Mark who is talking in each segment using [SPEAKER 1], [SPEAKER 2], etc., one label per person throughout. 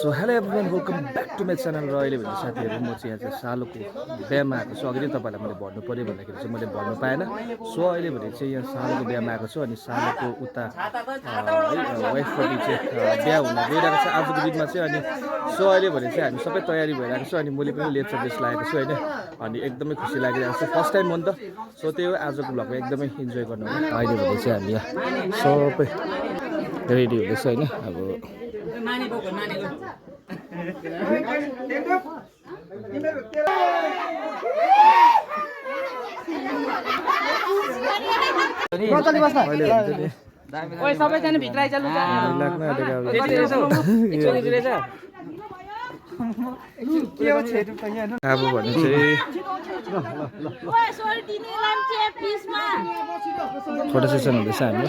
[SPEAKER 1] So hello everyone welcome back to my channel. र अहिले भने साथीहरू म चाहिँ यहाँ चाहिँ सालोको बिहामा आएको छु। अघि नै तपाईँलाई मैले भन्नु पऱ्यो भन्दाखेरि चाहिँ मैले भन्नु पाएन। सो अहिले भने चाहिँ यहाँ सालोको बिहामा आएको छु अनि सालोको उता वाइफपट्टि चाहिँ बिहा हुन गइरहेको छ आजको दिनमा चाहिँ। अनि सो अहिले भने चाहिँ हामी सबै तयारी भइरहेको छु अनि मैले पनि लेप्चा ड्रेस लगाएको छु होइन। अनि एकदमै खुसी लागिरहेको छ, फर्स्ट टाइम हो नि त। सो त्यही हो आजको भ्लगमा एकदमै इन्जोय गर्नु होला। अहिले भने चाहिँ हामी यहाँ सबै रेडी हुँदैछ होइन। अब
[SPEAKER 2] सबैजना भित्र आइचाल्नु
[SPEAKER 1] अब भने चाहिँ फोटो सेसन हुँदैछ हामी।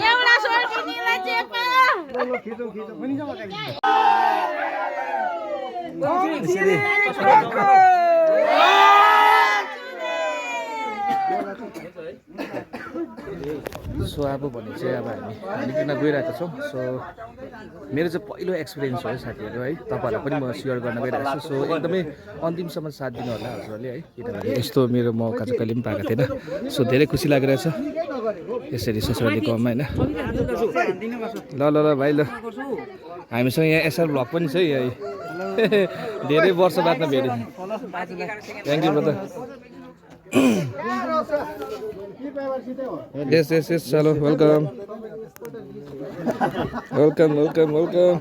[SPEAKER 1] सो अब भने चाहिँ अब हामी निक्लिन गइरहेको छौँ। सो मेरो चाहिँ पहिलो एक्सपिरियन्स हो है साथीहरू है, तपाईँहरूलाई पनि म सेयर गर्न गइरहेको छु। सो एकदमै अन्तिमसम्म साथ दिनु होला हजुरहरूले है, किनभने यस्तो मेरो मौका चाहिँ कहिले पनि पाएको थिएन। सो धेरै खुसी लागिरहेछ यसरी ससुराली गाउँमा होइन। ल ल ल भाइ ल, हामीसँग यहाँ एसआर भ्लग पनि छ है यही धेरै वर्ष बादमा भेट्यो। Thank you brother. Yes, yes, yes. Hello, welcome. Welcome, welcome, welcome.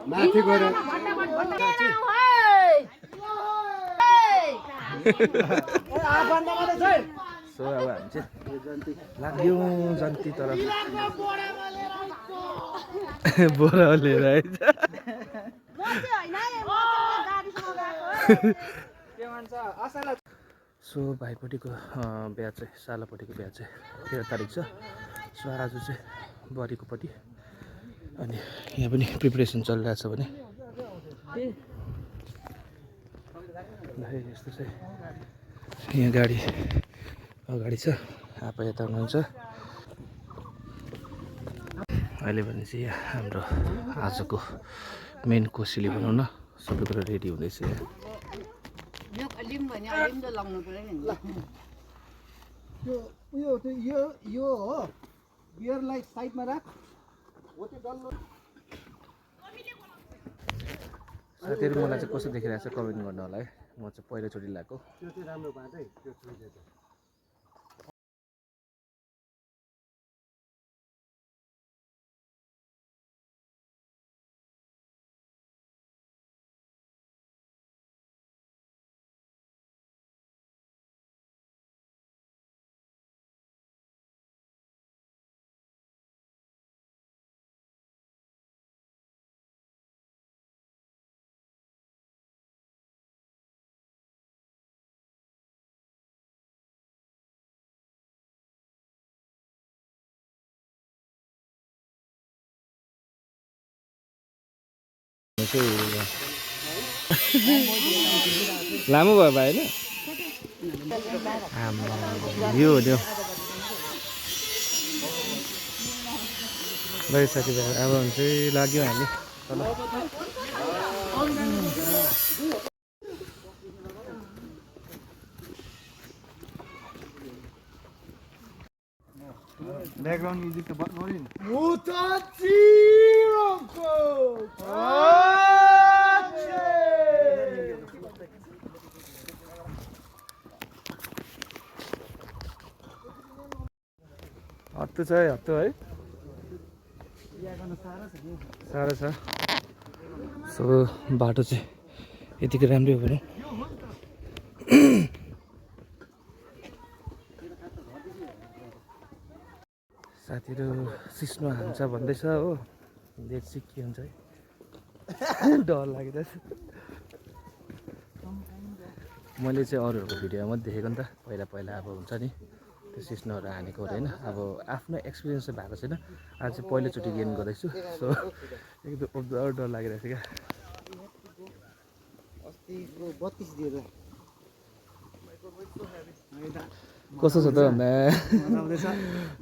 [SPEAKER 3] माथि गएर
[SPEAKER 1] सो अब हामी चाहिँ लाग्यो जन्ती तर बोरा लिएर आइज। सो भाइपट्टिको बिहा चाहिँ सालोपट्टिको बिहा चाहिँ 13 तारिक छ। सो आज चाहिँ बुहारीकोपट्टि अनि यहाँ पनि प्रिपरेसन चलिरहेछ भने यस्तो चाहिँ यहाँ गाडी अगाडि छ, आप यता हुनुहुन्छ। अहिले भने चाहिँ यहाँ हाम्रो आजको मेन कोसेली बनाउन सबै कुरा रेडी हुँदैछ। साथीहरू मलाई चाहिँ कस्तो देखिरहेको छ कमेन्ट गर्नु होला है। म चाहिँ पहिलोचोटि लगाएको। लामो भयो भाइ होइन यो हो त्यो भाइ साथीभाइ। अब चाहिँ लाग्यो हामी तल।
[SPEAKER 3] ब्याकग्राउन्ड म्युजिक त बन्द गऱ्यो नि।
[SPEAKER 1] हत्तु छ है, हत्तु है, साह्रो छ। सो बाटो चाहिँ यतिकै राम्रै हो भनौँ। साथीहरू सिस्नो हान्छ भन्दैछ हो, देख्छु के हुन्छ है। डर लागिरहेछ। मैले चाहिँ अरूहरूको भिडियोमा देखेको नि त, पहिला पहिला अब हुन्छ नि त्यो सिस्नोहरू हानेको होइन। अब आफ्नो एक्सपिरियन्स चाहिँ भएको छैन, आज चाहिँ पहिलोचोटि गेन गर्दैछु। सो एकदम डर लागिरहेको छ क्या।
[SPEAKER 3] 32 दिएर
[SPEAKER 1] कस्तो छ त भन्दा
[SPEAKER 3] आउँदैछ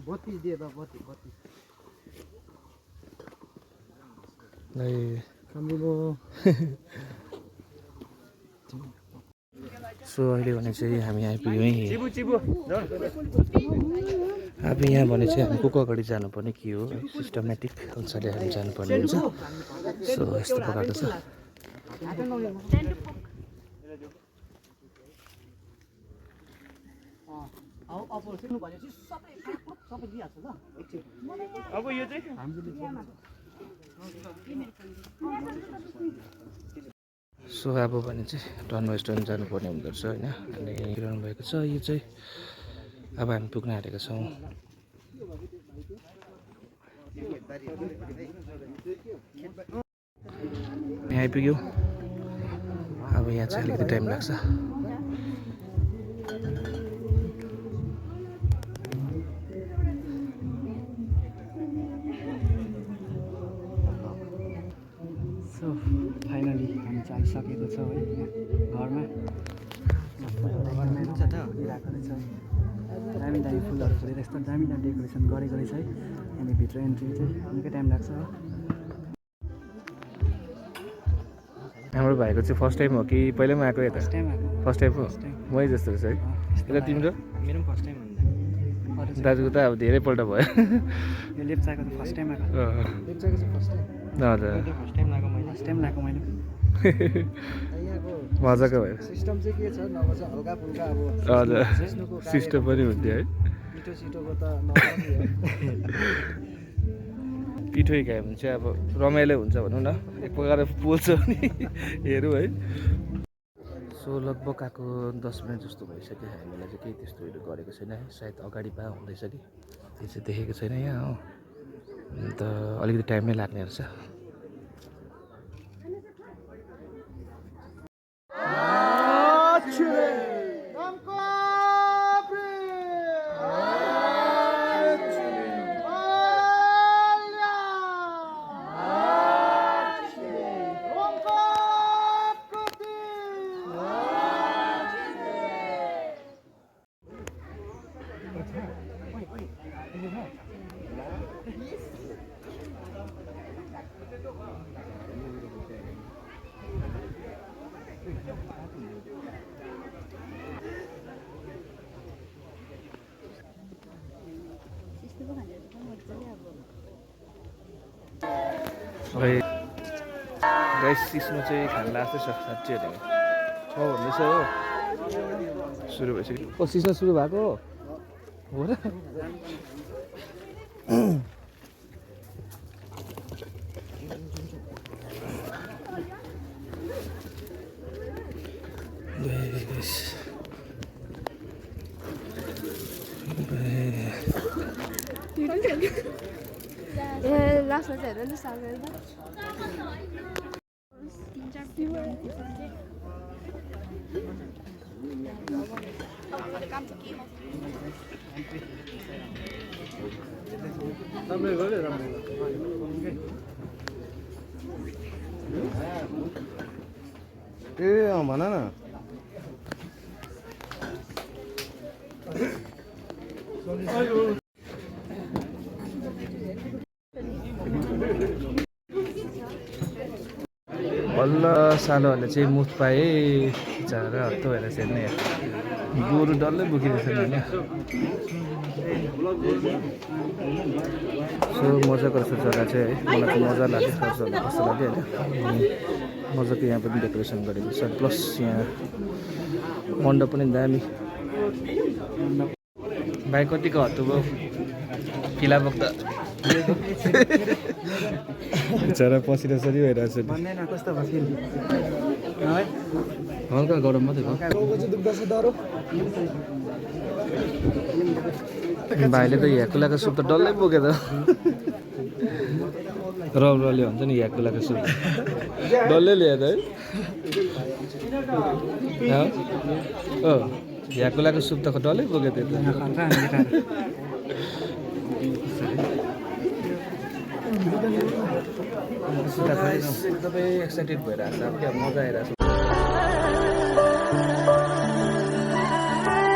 [SPEAKER 3] 32 दिएर 32 सम्झिनु
[SPEAKER 1] सो अहिले भने चाहिँ हामी आइपुग्यौँ है अब यहाँ भने चाहिँ हामी को अगाडि जानुपर्ने के हो है सिस्टमेटिक अनुसारले हामी जानुपर्ने हुन्छ सो यस्तो प्रकारको छ
[SPEAKER 2] अब यो चाहिँ
[SPEAKER 1] सो अब भने चाहिँ टर्न वेस्टर्न जानुपर्ने हुँदो रहेछ होइन अनि हिँडिरहनु भएको छ यो चाहिँ अब हामी पुग्न आँटेका छौँ यहाँ आइपुग्यो अब यहाँ चाहिँ अलिकति टाइम लाग्छ
[SPEAKER 3] सो फाइनली हामी चाहिँ आइसकेको छौँ है घरमा हुन्छ त हिँडिरहेको रहेछ दामी दामी फुलहरू फुलेर यस्तो दामी दामी डेकोरेसन गरेको रहेछ है अनि भित्र एन्ट्री चाहिँ निकै टाइम लाग्छ
[SPEAKER 1] हाम्रो भाइको चाहिँ फर्स्ट टाइम हो कि पहिला पनि आएको यता
[SPEAKER 3] फर्स्ट टाइम आएको
[SPEAKER 1] फर्स्ट टाइम हो मै जस्तो रहेछ है यता तिम्रो
[SPEAKER 3] मेरो पनि फर्स्ट टाइम हुन्छ
[SPEAKER 1] दाजुको त अब धेरैपल्ट भयो
[SPEAKER 3] यो लेप्चाको त फर्स्ट टाइम आएको लेप्चाको चाहिँ फर्स्ट टाइम
[SPEAKER 1] हजुर
[SPEAKER 3] फर्स्ट टाइम लगाएको मैले यहाँको
[SPEAKER 1] मजाको भयो
[SPEAKER 3] सिस्टम चाहिँ के छ नभए चाहिँ हल्का फुल्का अब
[SPEAKER 1] हजुर सिस्टम पनि हुन्थ्यो है
[SPEAKER 3] पिठो सिटोको त नपर्ने हो
[SPEAKER 1] पिठो खायो भने चाहिँ अब रमाइलो हुन्छ भनौँ न एक प्रकारले पोल्छ नि हेरौँ है सो लगभग आएको 10 मिनट जस्तो भइसक्यो हामीलाई चाहिँ केही त्यस्तोहरू गरेको छैन है सायद अगाडि पा हुँदैछ कि त्यो चाहिँ देखेको छैन यहाँ हो अन्त अलिकति टाइमै लाग्ने रहेछ गाइस सिस्नो चाहिँ खान लाग्दैछ साँच्चै हो छ भन्दैछ हो सुरु भइसक्यो ओ सिस्नो सुरु भएको हो र
[SPEAKER 4] लास्टमा चाहिँ हेर नि सागर
[SPEAKER 3] ए भन न
[SPEAKER 1] बल्ल सालोहरूले चाहिँ मुख पाए बिचरा हत्तो भएर चाहिँ हेर्ने गोरु डल्लै बोकिरहेछ नि होइन सो मजाको रहेछ जग्गा चाहिँ है मलाई चाहिँ मजा लाग्यो कस्तो लाग्यो होइन मजाको यहाँ पनि डेकोरेसन गरेको छ प्लस यहाँ मण्डप पनि दामी भाइ कतिको हत्तु भयो किला बोक्दा बिचरा पसिना सरी भइरहेको छ
[SPEAKER 3] भन्दैन कस्तो भयो
[SPEAKER 1] हल्का गरम मात्रै भयो भाइले त ह्याकुलाको सुप त डल्लै बोक्यो त रले भन्छ नि ह्याकुलाको सुप डल्लै ल्याएर है हो ह्याकुलाको सुप त डल्लै बोक्यो त्यो त एकदमै एक्साइटेड भइरहेको छ अब क्या मजा आइरहेको छ